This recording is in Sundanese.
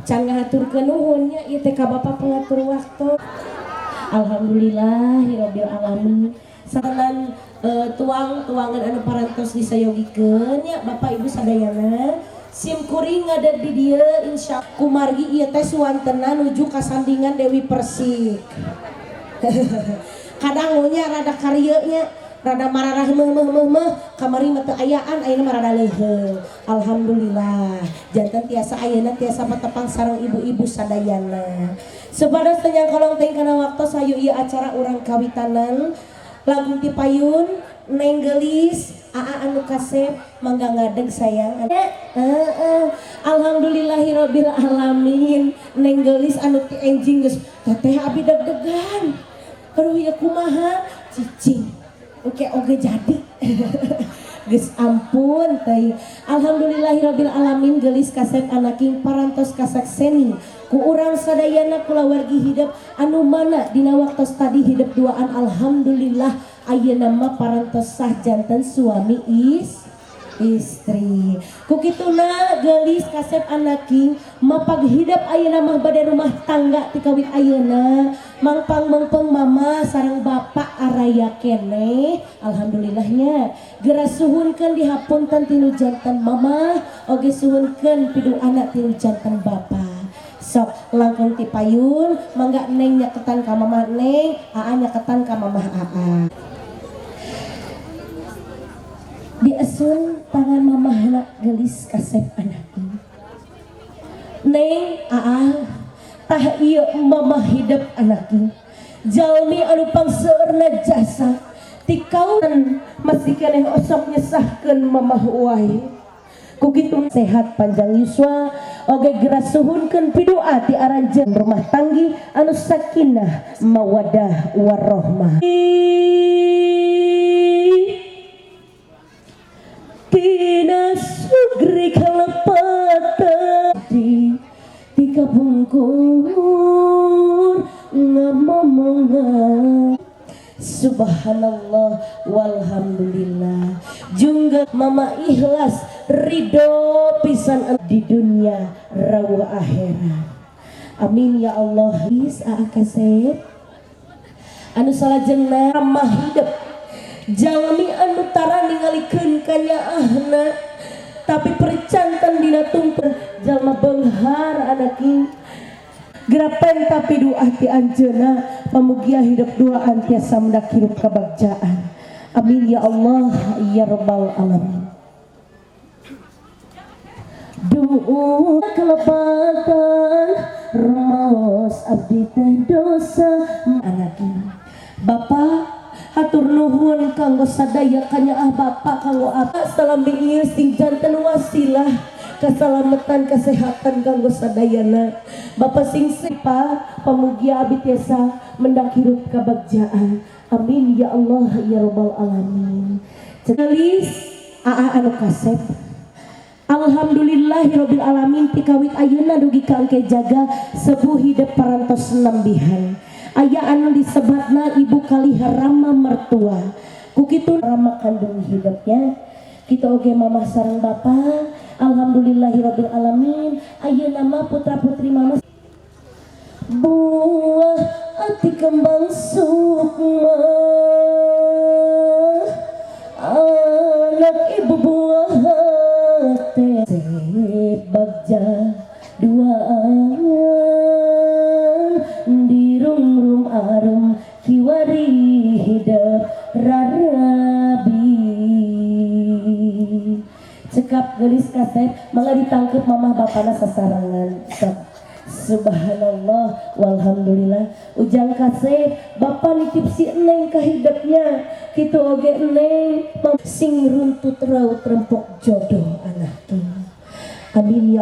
Can ngahaturkeun nuhun nya ieu teh ka Bapak pengatur waktu. Alhamdulillahirabbil alamin. Sanan tuangan anu parantos disayogikeun nya Bapak Ibu sadayana. Sim kuring ngadeg di dieu insya kumargi ieu teh suwantena nuju kasandingan Dewi Persik. Kadang nya rada karieu nya rada mararah meh meh meh meh kamari mah teu ayaan ayeuna mah rada leuheung. Alhamdulillah janten tiasa ayeuna tiasa patepang sareng ibu-ibu sadayana. Supados teu nyangkolong teuing kana waktos, hayu ieu acara urang kawitanan langkung ti payun. Neng Geulis, Aa anu kasep, mangga ngadeg, sayang. Heeh. Alhamdulillahirabbil alamin. Neng Geulis anu ti enjing geus, "Teteh, abi deg-degan. Aduh ya, kumaha cicing." Oke oke, jadi geus ampun teh. Alhamdulillahirabbil alamin, Geulis kasep anaking parantos kasakseni ku urang sadayana kulawargi hidup anu mana dina waktos tadi hidup duaan. Alhamdulillah ayeuna mah parantos sah janten suami istri. Ku kituna Geulis kasep anaking mapag hidup ayeuna mah bade rumah tangga ti kawit ayeuna mangpang mengpeng mama sareng bapak araya keneh. Alhamdulillahnya geura suhunkeun dihapunten tinu janten mama oge suhunkeun piduana tinu janten bapak. Sok langkung ti payun, mangga Neng nyaketan ka mama Neng, Aa nyaketan ka mamah Aa. Diesun tangan mamahna Geulis kasep anaknya. Neng, Aa, tah ieu mamah hidup anaknya jalmi anu pangseueurna jasa ti kaun masih keneh osok nyesahkeun mamah wae. Ku kitu sehat panjang yuswa oge geura suhunkeun pidu'a ti aranjeun rumah tanggi anu sakinah mawadah warahmah. Tina sugri kalepatan di tika bungkur ngamomongan. Subhanallah walhamdulillah jungga mama ikhlas ridho pisan di dunia rawuh akhirat. Amin ya Allah. Is Aa kasep anu salajengna ramah hidup jalmi anu tara ningalikeun kanyaahna tapi percanten dina tumper jalma beunghar anaki. Gerapen tapi doa ti anjeunna pamugia hidup duaan tiasa mendak hirup kebagjaan. Amin ya Allah ya rabbal alamin. Duh kelepatan rumaos abdi teh dosa anaki. Bapak, hatur nuhun kanggo sadaya kanyaah bapak kanggo apa salami ieu sing janten wasilah keselamatan kesehatan kanggo sadayana. Bapak sing sepa pamugia abi tiasa mendak hirup kebagjaan. Amin ya Allah ya rabbal alamin. Celis, Aa anu kasep, alhamdulillahirabbil alamin ti kawit ayeuna dugi ka engke jaga sepuh hidup parantos nembihan aya anu disebatna ibu kalih rama mertua. Ku kitu rama kandung hidupnya kita oge mama sareng bapak. Alhamdulillahirabbil alamin ayeuna mah putra putri mama buah ati kembang sukma anak ibu buah hati bagja duaan di rum arum kiwari hidup rarabi. Cekap Geulis kasep, mangga ditangkep mamah bapana sasarengan. Sok. Subhanallah walhamdulillah. Ujang kasep, bapak nitip si Neng ka hidupnya kitu oge Neng sing runtut raut rempok jodoh anakku. Amin ya.